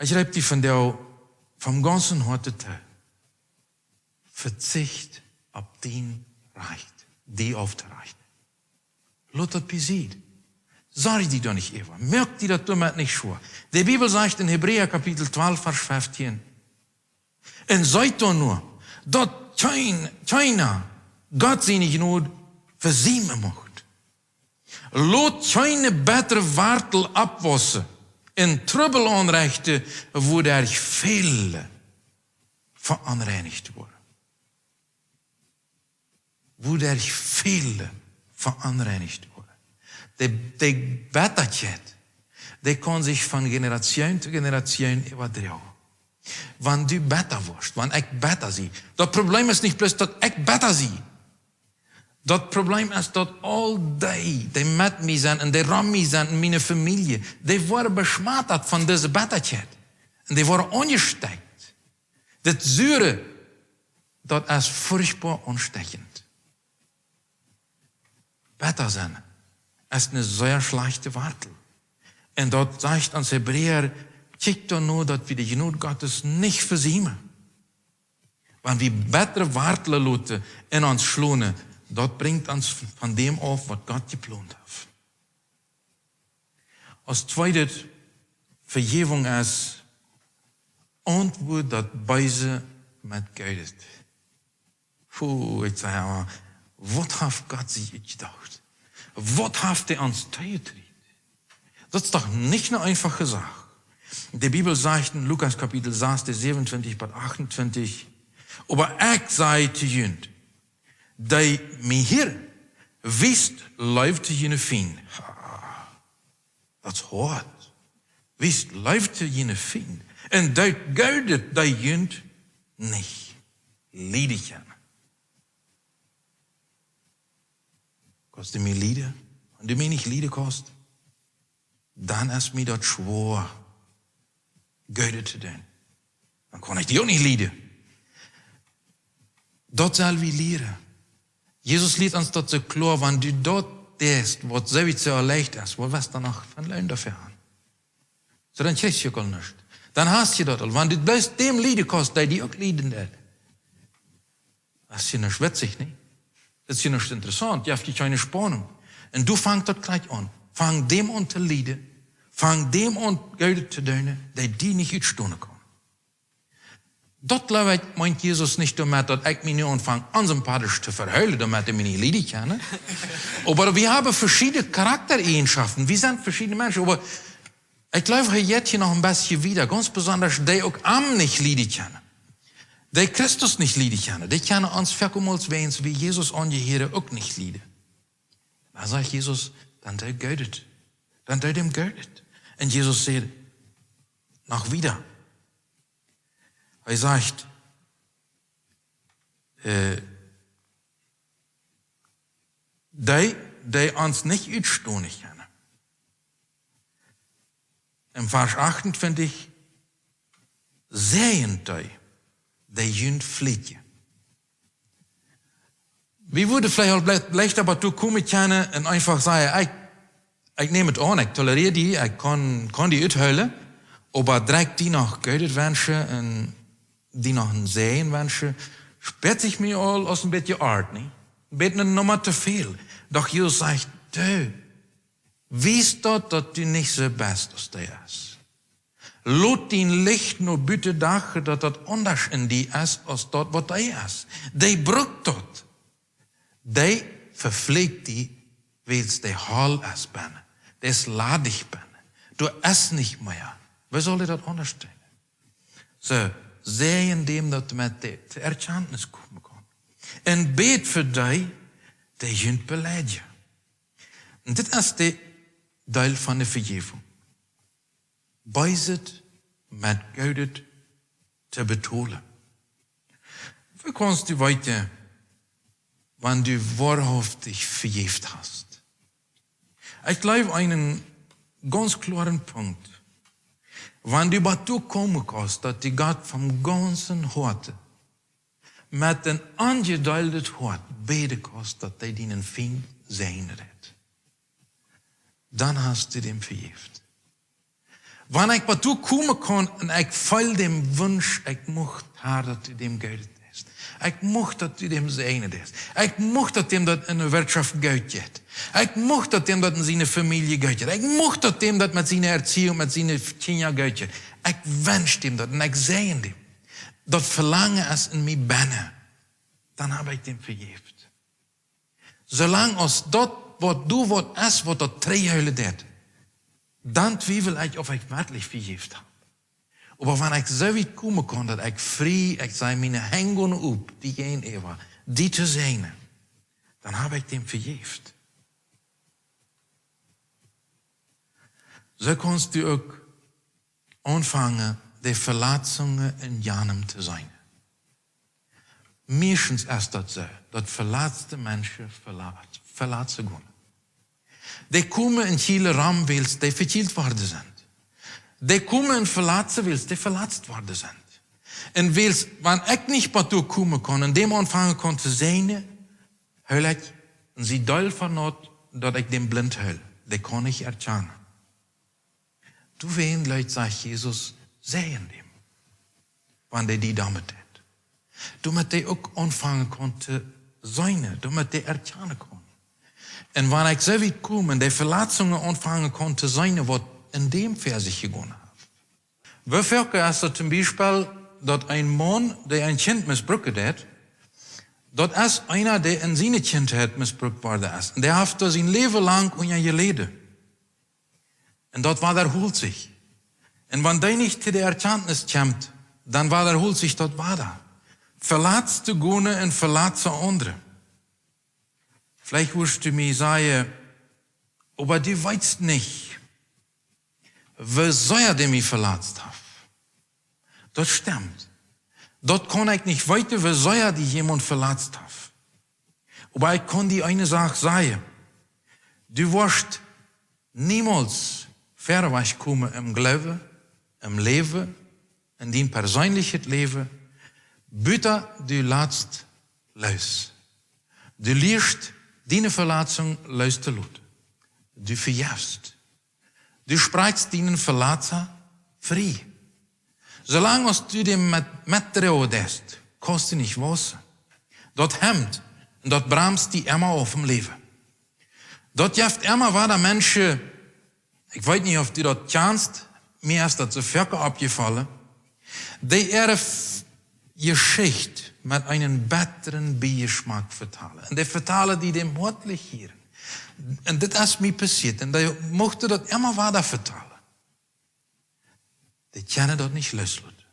ekj reep die vondoag von gaunzem Hoaten too: Vezicht opp dien Rajcht, die auftorechten. Lot daut bie Sied. Sorj die doa nich äwa. Moak die daut doamet nich schwoa. De Bibel sajcht en Hebräa Kapitel twalf, Varsch feftieen: Un seet doano, daut kjeen, kjeena Gott siene Jnod vesiemen mucht. Lot kjeene bettre Wartel oppwaussen un Trubbel aunrechten, wuaderch väle veonreinicht woaren. Wuaderch väle veonreinicht woaren. De, de Bettakjeit, dee kaun sikj von Generation to Generation äwadroagen. Wan du betta woascht, wan ekj betta sie. Daut Problem es nich bloos, daut ekj betta sie. Daut Problem es, daut aul dee, dee met mie sent un dee rom mie sent un miene Famielje, dee woaren beschmatat von dise Bettakjeit. Un dee woaren aunjestekjt. Dit Sure, daut es furchtboa aunstechent. Betta sennen es ne sea schlajchte Wartel. Un daut sajcht ons Hebräa: Kjikjt doano, daut wie de Jnod Gottes nich vesiemen. Wan wie bettre Wartlen loten en ons schlonen, daut brinjt ons von däm auf, waut Gott jeplont haft. Aus tweedet, Vejäwunk es: Auntwuat daut Beese met Goodet. Puh, ekj saj, oba waut haft Gott sikj utjedocht? Waut haft hee ons toojetrigjen? Daut es doch nich ne eenfache Sach. De Bibel sajcht en Lukas Kapitel sas, Varsch säwenuntwintich bat achtuntwintich: Oba ekj saj to junt, dee mie hieren, wiest Leew to june Fiend. Daut es hoat. Wiest Leew to june Fiend. Un doot Goodet, dee junt nich lieden kjennen. Kaust du mie lieden? Wan du mie nich lieden kaust, dan es mie daut schwoa, Goodet to doonen. Dan kaun ekj die uk nich lieden. Daut sell wie lieren. Jesus lieet ons daut soo kloa: Wan du daut deist, waut soo wiet soo leicht es, waut woascht dan noch von Loon doafäa haben? Soo, dan kjrichst du uk aul nuscht. Dan hast du daut aul. Wan du bloos däm lieden kaust, dee die uk lieden deit. Daut es je nich witzich, nä? Daut es je nich interessaunt. Jeft je kjeene Spaununk. Un du fangst daut jlikj aun. Fang däm aun to lieden. Fang däm aun Goodet to doonen, dee die nich utstonen kaun. Daut, jleew ekj, meent Jesus nich doamet, daut ekj mie nu aunfang onsympathisch to vehoolen, doamet hee mie nich lieden kaun, nä? Oba wie haben veschiedne Charaktereejenschoften. Wie sent veschiedne Menschen, oba ekj jleew, hee jeit hia noch een bät wieda, gaunz besonda dee uk am nich lieden kjennen. Dee Christus nich lieden kjennen. Dee kjennen ons foaken mol, wäajens wie Jesus aunjehieren, uk nich lieden. Dan sajcht Jesus: Dan doo Goodet. Dan doo däm Goodet. Un Jesus sajcht noch wieda. Hee sajcht, äh, dee, dee ons nich utstonen kjennen. En Varsch achtuntwintich: Säajent dee, dee junt fluchen. Wie wudden veleicht aul jle-, jlikj doatoo komen kjennen un eefach sajen: Ekj, ekj näm et aun, ekj toleria die, ekj kaun, kaun die uthoolen, oba direkt die noch Goodet wenschen un die noch een Säajen wenschen, spieet sikj mie aul aus een bät oajch, nä? Een bät eene Numma too väl. Doch Jesus sajcht: Doo, wies daut, daut du nich soo best aus dee es. Lot dien Licht no buten dachen, daut daut aundasch en die es aus daut, waut dee es. Dee brukt daut. Dee veflucht die, wiels dee holl es bennen. Dee es ladich bennen. Doa es nich mea. Woo saul dee daut aundasch doonen? Soo, säajen däm, daut met de, to Erkjantnis komen kaun. Un bät fa dee, dee junt beleidjen. Un dit es de Deel von de Vejäwunk. Beeset met Goodet to betolen. Woo kaust du weeten, Wan du woarhauftich vejäft hast. Ekj jleew eenen gaunz kloaren Punkt. Wan du bat doa komen kaust, daut du Gott vom gaunzen Hoaten met een aunjedeeldet Hoat bäden kaust, daut hee dienen Fient säajnen deit, dan hast du däm vejäft. Wan ekj bat doa komen kaun un ekj feel dän Wunsch, ekj mucht, Herr, daut du däm Goodet deist. Ekj mucht, daut du däm säajnen deist. Ekj mucht, daut däm daut enne Wirtschoft goot jeit. Ekj mucht, daut däm daut en siene Famielje goot jeit. Ekj mucht, daut däm daut met siene Erziehung, met siene Kjinja goot jeit. Ekj wensch däm daut un ekj säajen däm. Daut Velangen es en mie bennen. Dan hab ekj däm vejäft. Soo lang aus daut, waut du, waut es, waut daut trigjhoolen deit, dan twiewel ekj, auf ekj werkjlich vejäft hab. Oba wan ekj soo wiet komen kaun, daut ekj frie, ekj saj, miene Henj gonen op die jäajenäwa, die to säajnen, dan hab ekj däm vejäft. Soo kaust du uk aunfangen, de Veletzungen en Janem to seenen. Meistens es daut soo, daut veletzte Menschen velat-, veletzen gonen. Dee komen en Kjiele rom, wiels dee vekjielt worden sent. Dee komen en veletzen, wiels dee veletzt worden sent. Un wiels, wan ekj nich bat doa komen kaun un däm aunfangen kaun to säajnen, hool ekj, un see deel von daut, daut ekj däm blint hool. Dee kaun nich erkjanen. Doawäajen, Lied, sajcht Jesus, säajen däm, wan dee die doamet deit. Doamet dee uk aunfangen kaun to seenen, doamet dee erkjanen kaun. Un wan ekj soo wiet kom un dee Veletzungen aunfangen kaun to seenen, waut en däm ver sikj jegonen haft. Woo foaken es daut toom Biespel, daut een Maun, dee een Kjint missbrukt haft, daut es eena, dee en siene Kjintheit missbrukt worden es. Un dee haft doa sien Läwen lang unja jeläden. Un daut wadaholt sikj. Un wan dee nich to de Erkjantnis kjemt, dan wadaholt sikj daut wada. Veletzt to gonen un veletzen aundre. Veleicht wurscht du mie sajen, oba du weetst nich, woo sea dee mie veletzt haft. Daut stemt. Daut kaun ekj nich weeten, woo sea die jemaunt veletzt haft. Oba ekj kaun die eene Sach sajen. Du woascht niemols wieda wajch komen em Gloowen, em Läwen, en dien perseenlichet Läwen, buta du latst loos. Du lieescht diene Veletzung loos to loten. Du vejefst. Du sprakjst dienen Veletza frie. Soo lang aus du däm met, metdroagen deist, kaust du nich wausen. Daut hemt un daut bremst die emma auf em Läwen. Daut jeft emma wada Menschen, ekj weet nich, auf du daut kjanst, mie es daut soo foaken oppjefollen, dee äare F-, Jeschicht met eenen bettren Biejeschmack vetalen. Un dee vetalen die däm hoatlich hia. Un dit es mie passieet. Un dee muchten daut emma wada vetalen. Dee kjennen daut nich loosloten.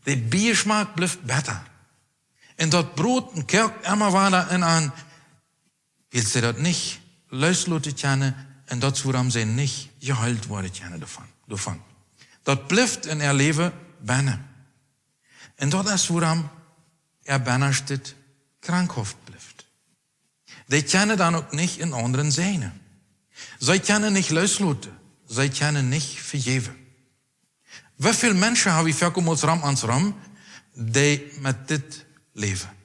De Biejeschmack blift betta. Un daut Brot un Koak emma wada en an, wiels see daut nich loosloten kjennen, un daut es wuarom see nich jeheelt woaren kjennen doavon, doavon. Daut blift en äa Läwen bennen. Un daut es wuarom äa Bennastet krankhaft blift. Dee kjennen dan uk nich en aundren säajnen. See kjennen nich loosloten. See kjennen nich vejäwen. Woo väl Menschen hab wie foaken rom ons rom, dee met dit läwen?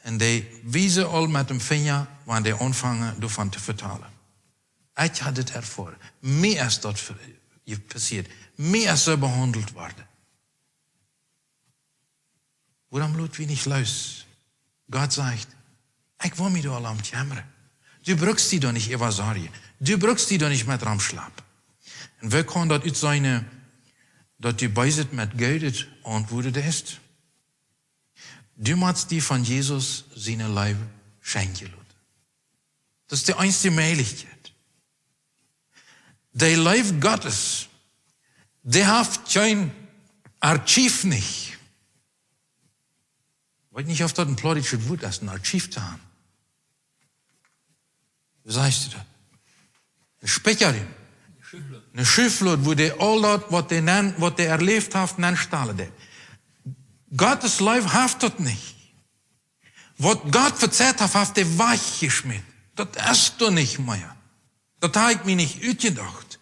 Un dee wiesen aul met dän Finja, wan dee aunfangen doavon to vetalen. Ekj hab dit erfoaren. Mie es daut ve-, je passieet. Mie es soo behaundelt worden. Wuarom lot wie nich loos? Gott sajcht: "Ekj well mie doa aul om kjemmren. Du brukst die doa nich äwa sorjen. Du brukst die doa nich met romschlapen." Un woo kaun daut utseenen, daut du Beeset met Goodet auntwuaden deist? Du motst die von Jesus siene Leew schenkjen loten. Daut es de eensje Mäajlichkjeit. De Leew Gottes, dee haft kjeen Archiv nich. Weet nich, auf daut een plautdietschet Wuat es, een Archiv to haben. Woo sajchst du daut? Een Spikjel. Eene Schuuflod, wua dee aul daut, waut dee nen-, waut dee erläft haft, nenstalen deit. Gottes Leew haft daut nich. Waut Gott vezeat haft, haft hee wajchjeschmäten. Daut es doa nich mea. Daut hab ekj mie nich utjedocht.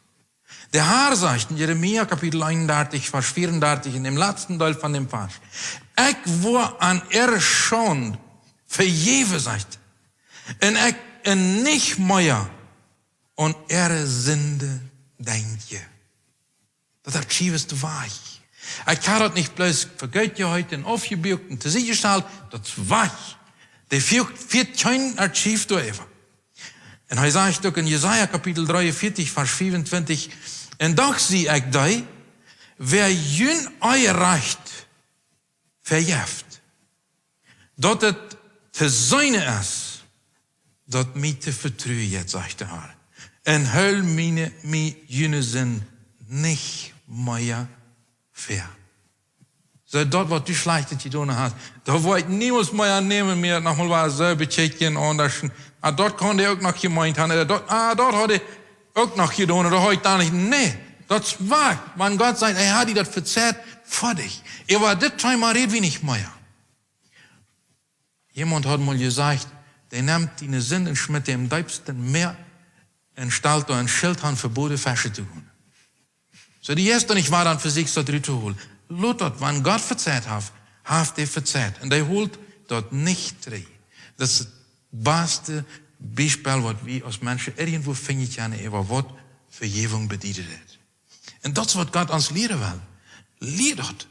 De Herr sajcht en Jeremia Kapitel eenundartich, Varsch vieeundartich, en däm latsten Deel von däm Varsch: Ekj woa aun äare Schaund vejäwen, sajcht hee. Un ekj, un nich mea aun äare Sind denkjen. Daut Archiv es wajch. Ekj hab daut nich bloos vejäten, hee haft daut aufjebuakt un tosied jestalt, daut es wajch. Doa fält, fält kjeen Archiv doa äwa. Un hee sajcht uk en Jesaja Kapitel dreeunvieetich, Varsch fiefuntwintich: Un doch sie ekj dee, wäa jun Onrajcht vejeft, daut et to seenen es, daut mie to vetruen jeit, sajcht de Herr. Un hool miene, mie june Sind nich mea väa. Soo, daut waut du Schlajchtet jedonen hast, doa woa ekj niemols mea aunnämen, mie nochmol waut soo bekjikjen, aundasch. Ah, daut kunn hee uk noch jemeent haben, ah, daut, ah, daut haud hee uk noch jedonen, daut haud ekj doa nich. Nä, daut es wajch. Wan Gott sajcht, hee haft die daut vezeat, foadich. Äwa dit Thema räd wie nich mea. Jemaunt haud mol jesajcht, dee nemt diene Sind un schmitt dee em deepsten Mäa un stalt doa een Schilt aun, vebooden Feschen to gonen. Soo, dee es doa nich wada aun, vesieekjst daut rut to holen. Lot daut, wan Gott vezeat haft, haft hee vezeat. Un hee holt daut nich trigj. Daut es daut baste Biespel, waut wie aus Menschen irjentwua finjen kjennen, äwa waut Vejäwunk bedieden deit. Un daut es, waut Gott ons lieren well. Lia daut.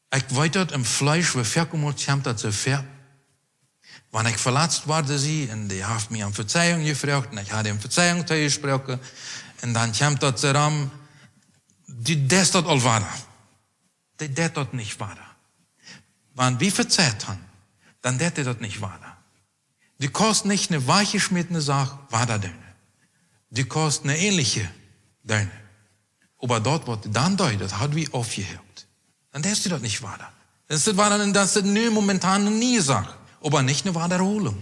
Ekj weet daut, em Fleesch, wie väl mol kjemt daut soo väa. Wan ekj veletzt worden sie, un dee haft mie om Vezeiunk jefroacht, un ekj haud om Vezeiunk tojesproaken, un dan kjemt daut soo rom, dee deit daut aul wada. Dee deit daut nich wada. Wan wie vezeat haben, dan deit hee daut nich wada. Du kaust nich eene wajchjeschmätene Sach wada doonen. Du kaust eene änelje doonen. Oba daut, waut dan deed, daut haud wie aufjehäakt. Dan deist du daut nich wada. Dan es daut wada, dan es daut nu momentan eene niee Sach, oba nich eene Wadaholunk.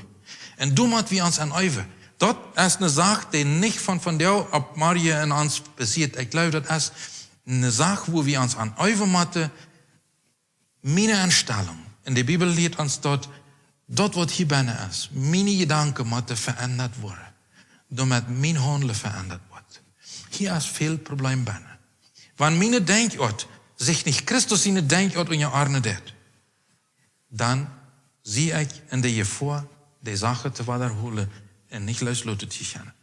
Un doa mott wie ons aun äwen. Daut es eene Sach, dee nich von vondoag opp morjen en ons passieet. Ekj jleew, daut es eene Sach, wua wie ons aun äwen motten, miene Enstalunk. Un de Bibel lieet ons daut, daut waut hia bennen es, miene Jedanken motten veendat woaren, doamet mien Haundlen veendat woat. Hia es väl Problem bennen. Wan miene Denkjoat sikj nich Christus siene Denkjoat unjaordnen deit, dan sie ekj en de Jefoa, de Sachen to wadaholen un nich loosloten to kjennen.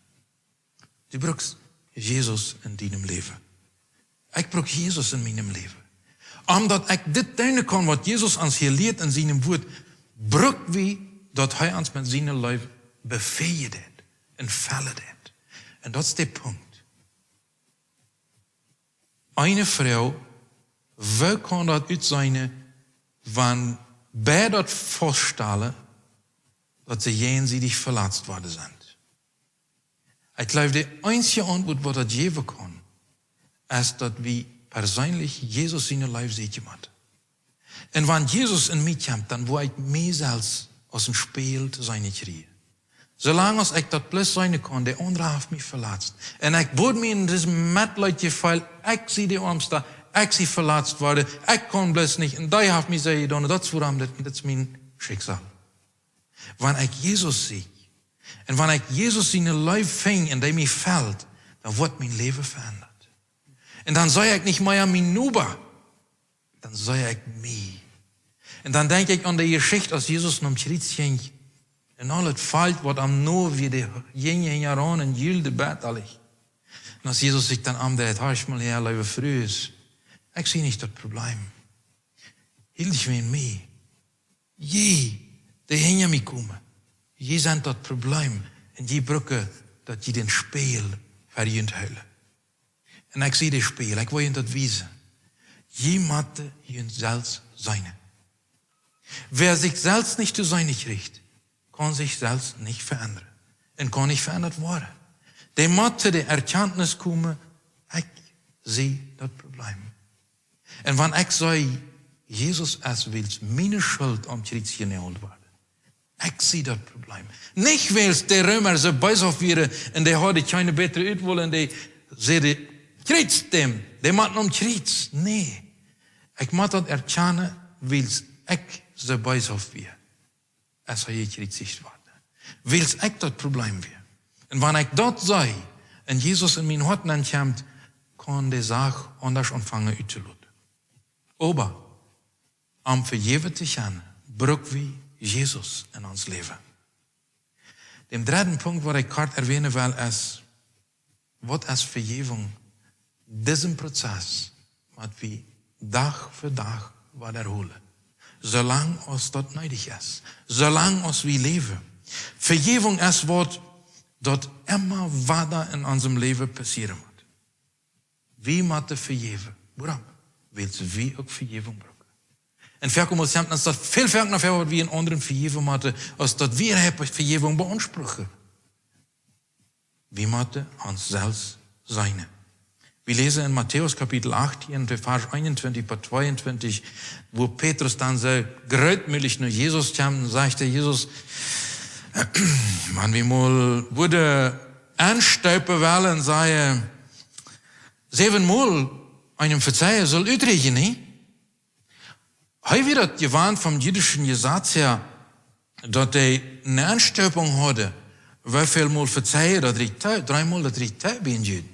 Du brukst Jesus en dienem Läwen. Ekj bruk Jesus en mienem Läwen. Om daut ekj dit doonen kaun, waut Jesus ons hia lieet en sienem Wort, bruk wie, daut hee ons met siene Leew befähijen deit un fellen deit. Un daut es de Punkt. Eene Froag: Woo kaun daut utseenen, wan beid daut faststalen, daut see jäajensiedich veletzt worden sent? Ekj jleew, de eensje Auntwuat, waut daut jäwen kaun, es, daut wie perseenlich Jesus siene Leew seenen motten. Un wan Jesus en mie kjemt, dan woa ekj mie selfst aus een Spieejel to seenen kjrieen. Soo lang aus ekj daut bloos seenen kaun, de aundra haft mie veletzt, un ekj woa mie en disem Metleet feelen, ekj sie de oamsta, ekj sie veletzt worden, ekj kaun bloos nich, un dee haft mie soo jedonen, daut es wuarom dit, dit es mien Schicksal. Wan ekj Jesus sie, un wan ekj Jesus siene Leew finj un dee mie felt, dan woat mien Läwen veendat. Un dan see ekj nich mea mienen Noba, dan see ekj mie. Un dan denkj ekj aun de Jeschicht, aus Jesus nom Kjriez jinkj, un aul daut Volkj, waut am no wia, dee jinjen hinjaraun un jülden: Bät aule. Un aus Jesus sikj dan omdreit: Horcht mol häa, leewe Frues, ekj sie nich daut Problem. Hilt junt aun mie. Jie, dee hinja mie komen, jie sent daut Problem, un jie brucken, daut jie dän Spieejel fa junt hoolen. Un ekj sie de Spieejel, ekj well junt daut wiesen. Jie motten junt selfst seenen. Wäa sikj selfst nich to seenen kjricht, kaun sikj selfst nich veendren un kaun nich veendat woaren. Dee mott to de Erkjantnis komen: Ekj sie daut Problem. Un wan ekj see, Jesus es wiels miene Schult aum Kjriez jenault worden, ekj sie daut Problem. Nich wiels de Reema soo bees wieren un dee hauden kjeene bätre Utwohl un dee säden: Kjriez däm, dee mott aum Kjriez. Nä, ekj mott daut erkjanen, wiels ekj soo bees wia. aus hee jekjriezicht wort. Wiels ekj daut Problem wia. Un wan ekj daut see un Jesus en mien Hoat nenkjemt, kaun de Sach aundasch aunfangen uttoloten. Oba om vejäwen to kjennen, bruck wie Jesus en ons Läwen. Dän dredden Punkt, waut ekj kort erwähnen well, es, waut es Vejäwunk? Disen Prozess, waut wie Dach fa Dach wadaholen. Soo lang aus daut needich es. Soo lang aus wie läwen. Vejäwunk es waut, daut emma wada en onsem Läwen passieren mott. Wie motten vejäwen. Wuarom? Wiels wie uk Vejäwunk brucken. Un foaken mol kjemt ons daut väl foaken no väa, waut wie en aundren vejäwen motten, aus daut wie äare Vejäwunk beaunspruchen. Wie motten ons selfst seenen. Wie läsen en Matäus Kapitel achtieen, de Varsch eenuntwintich bat tweeuntwintich, wua Petrus dan soo grootmoodich no Jesus kjemt un sajcht: "Herr Jesus, wan wie mol wudden aunstoopen wellen, sajen, säwen mol eenem vezeien, saul utrieekjen, nä?" Hee wia daut jewant vom jüdischen Jesaz häa, daut dee ne Aunstoopunk hauden, woo väl mol vezeien, daut rieekjt too, dree mol, daut rieekjt too bie een Juden.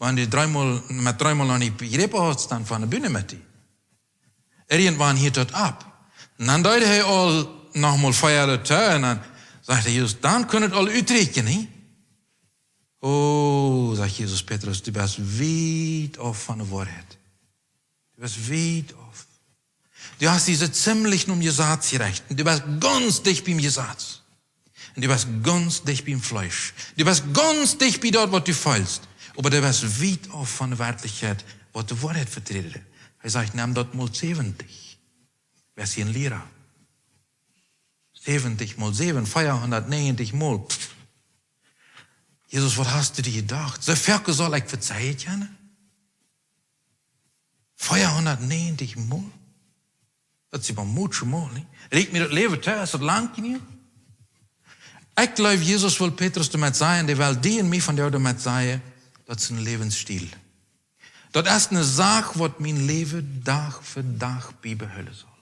Wan du dree mol, met dree mol noch nich bejräpen hast, dan von de Bühn met die. Irjentwan hieet daut opp. Un dan deed hee aul noch mol vea daut too, un dan sajcht hee: "Jesus, dan kunn et aul utrieekjen, nä?" "Oh", sajcht Jesus, "Petrus, du best wiet auf von de Woarheit. Du best wiet auf. Du hast die soo ziemlich nom Jesaz jerecht. Un du best gaunz dicht biem Jesaz. Un du best gaunz dicht biem Fleesch. Du best gaunz dicht bie daut, waut du feelst. Oba du best wiet auf von de Werkjlichkjeit, waut de Woarheit veträden deit." Hee sajcht: "Nem daut mol säwentich. Wes hia een Liera. Säwentich mol säwen, veahundatnäajentich mol. Jesus, waut hast du die jedocht? Soo foaken saul ekj vezeien kjennen? Veahundatnäajentich mol? Daut es mau mucho mol, nä? Rieekjt mie daut Läwen too, es daut lang jenuach?" Ekj jleew, Jesus well Petrus doamet sajen, dee well die un mie vondoag doamet sajen, daut es een Läwensstiel. Daut es ne Sach, waut mien Läwen Dach fa Dach biebehoolen saul.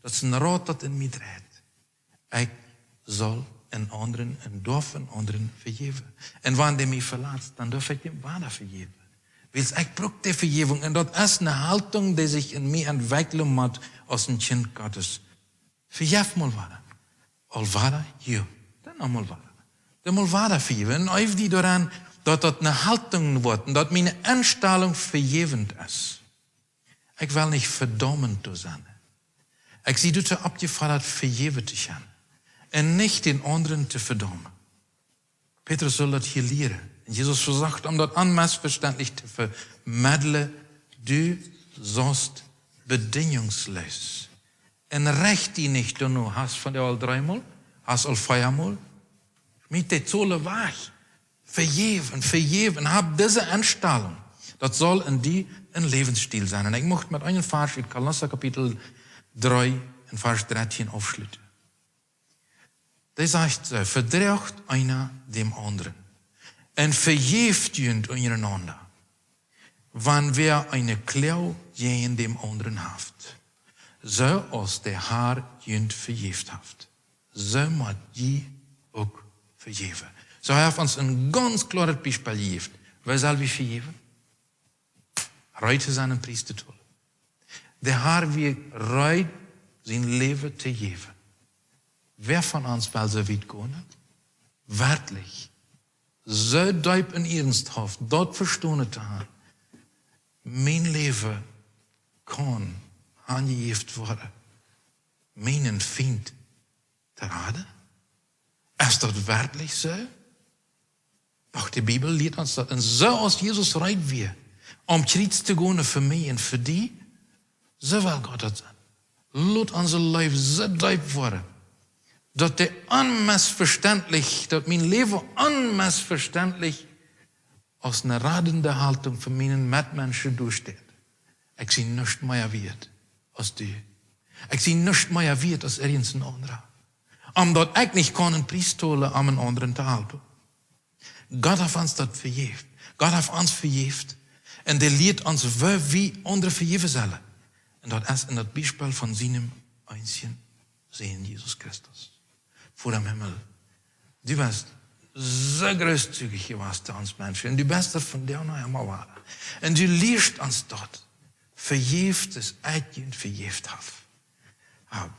Daut es een Rad, daut en mie dreit. Ekj saul en aundren un doaf en aundren vejäwen. Un wan dee mie velat, dan doaf ekj däm wada vejäwen. Wiels ekj bruck de Vejäwunk. Un daut es ne Haltunk, dee sikj en mie entwekjlen mott aus een Kjint Gottes. Vejeff mol wada. Aul wada, jo. Dan noch mol wada. Dan mol wada vejäwen. Un eew die doaraun, daut daut ne Haltunk woat un daut miene Enstalunk vejäwent es. Ekj well nich vedaumend doa sennen. Ekj sie doatoo oppjefodat, vejäwen to kjennen. Un nich dän aundren to vedaumen. Petrus saul daut hia lieren. Un Jesus vesocht am daut onmessverständlich to vemedlen: "Du saust bedinjungslos. Un recht die nich doano, hast vondoag aul dree mol, hast aul vea mol. Schmiet de Zol wajch. Vejäw un vejäw un hab dise Enstalunk." Daut saul en die een Läwensstiel sennen. Un ekj mucht met een Varsch ut Kolosser Kapitel dree un Varsch dartieen aufschluten. Dee sajcht soo: "Vedroacht eena däm aundren un vejäft junt unjarenaunda, wan wäa eene Kloag jäajen däm aundren haft. Soo aus de Har junt vejäft haft, soo mott jie uk vejäwen." Soo, hee jeft ons een gaunz kloaret Biespel jejäft. Woo sell wie vejäwen? Reed to sennen, een Pries to tolen. De Har wia reed, sien Läwen to jäwen. Wäa von ons well soo wiet gonen? Werkjlich. Soo deep un iernsthaft daut vestonen to haben. Mien Läwen kaun hanjejäft woaren, mienen Fient to raden? Es daut werkjlich soo? Doch de Bibel lieet ons daut. Un soo aus Jesus reed wia, om Kjriez to gonen fa mie un fa die, soo well Gott daut sennen. Lot onse Leew soo deep woaren, daut dee onmessverständlich, daut mien Läwen onmessverständlich aus ne radende Haltunk fa miene Metmenschen doasteit. Ekj sie nuscht mea wieet aus du. Ekj sie nuscht mea wieet aus irjent een aundra. Om daut ekj nich kaun een Pries tolen, om een aundren to halpen. Gott haft ons daut vejäft. Gott haft ons vejäft. Un dee lieet ons, woo wie aundre vejäwen sellen. Un daut es en daut Biespel von sienem eensjen Sän Jesus Christus, Voda em Himmel, du best soo grootmoodich jewast to ons Menschen. Un du best daut vondoag noch emma wada. Un du lieescht ons daut. Vejäft es, ekj junt vejäft hab. Hab.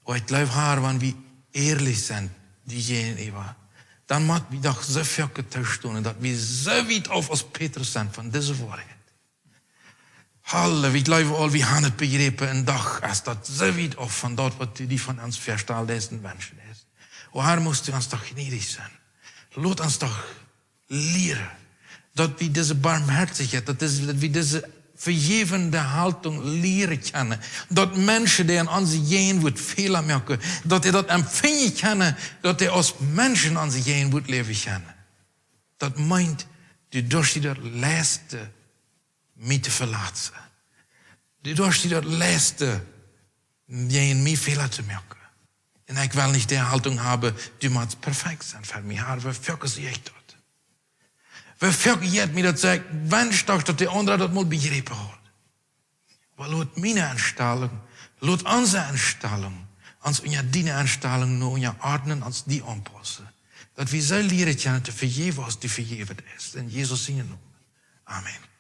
O, ekj jleew, Herr, wan wie ierlich sent, die jäajenäwa, dan mott wie doch soo väl tostonen, daut wie soo wiet auf aus Petrus sent von dise Woarheit. Halleluja, ekj jleew aul, wie haben et bejräpen un doch es daut soo wiet auf von daut, waut du die von ons väastalen deist un wenschen deist. O Herr, must du ons doch jnädich sennen. Lot ons doch lieren, daut wie dise Barmhoatichkjeit, daut, dise, daut wie dise vejäwende Haltung lieren kjennen. Daut Menschen, dee en onse Jäajenwoat Fäla moaken, daut dee daut empfinjen kjennen, daut dee aus Menschen en onse Jäajenwoat läwen kjennen. Daut meent, du doascht die daut leisten, mie to velaten. Du doascht die daut leisten, jäajen mie Fäla to moaken. Un ekj well nich de Haltung haben, du motst perfekt sennen fa mie. Herr, woo foaken sie ekj daut? Woo foaken jeit mie daut, saj ekj, wensch doch, daut de aundra daut mol bejräpen haud. Oba lot miene Enstalunk, lot onse Enstalunk, ons unja diene Enstalunk nu unjaordnen, ons die aunpaussen. Daut wie soo lieren kjennen to vejäwen aus du vejäft hast. En Jesus sienen Nomen. Amen.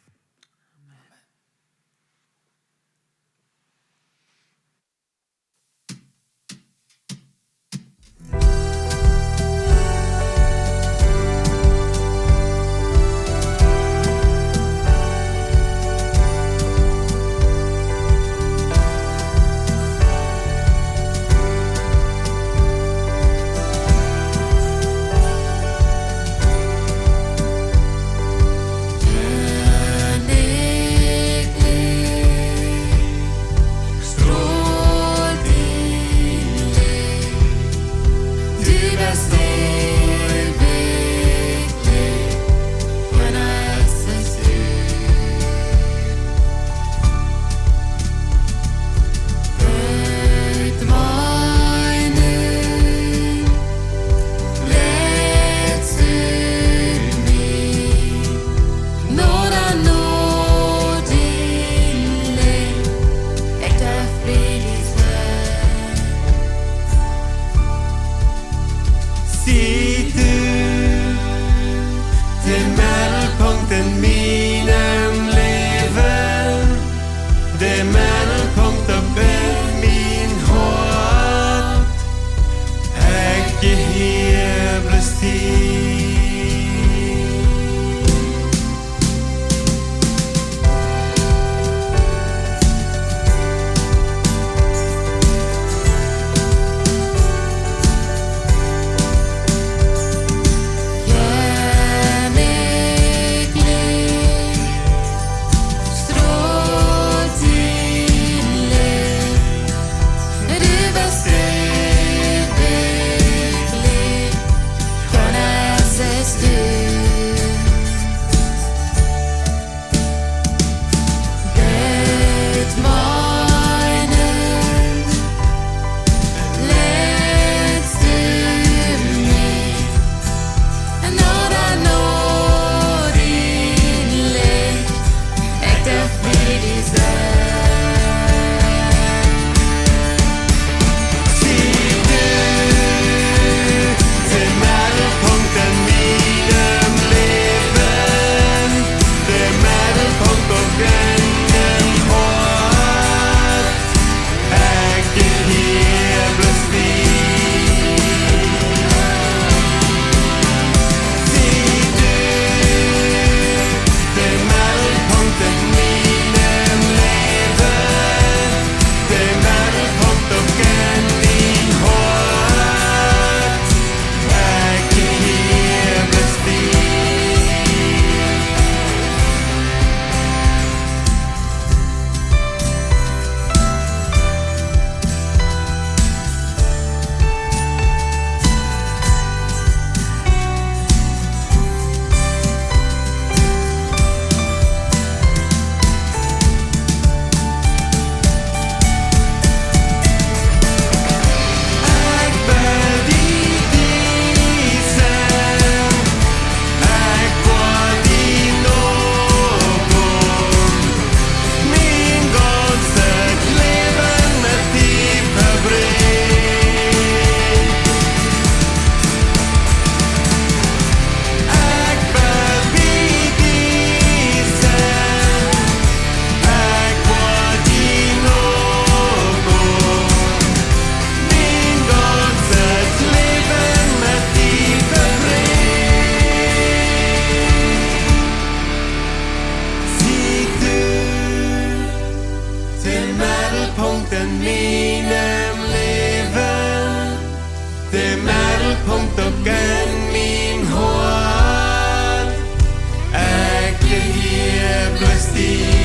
Bibel.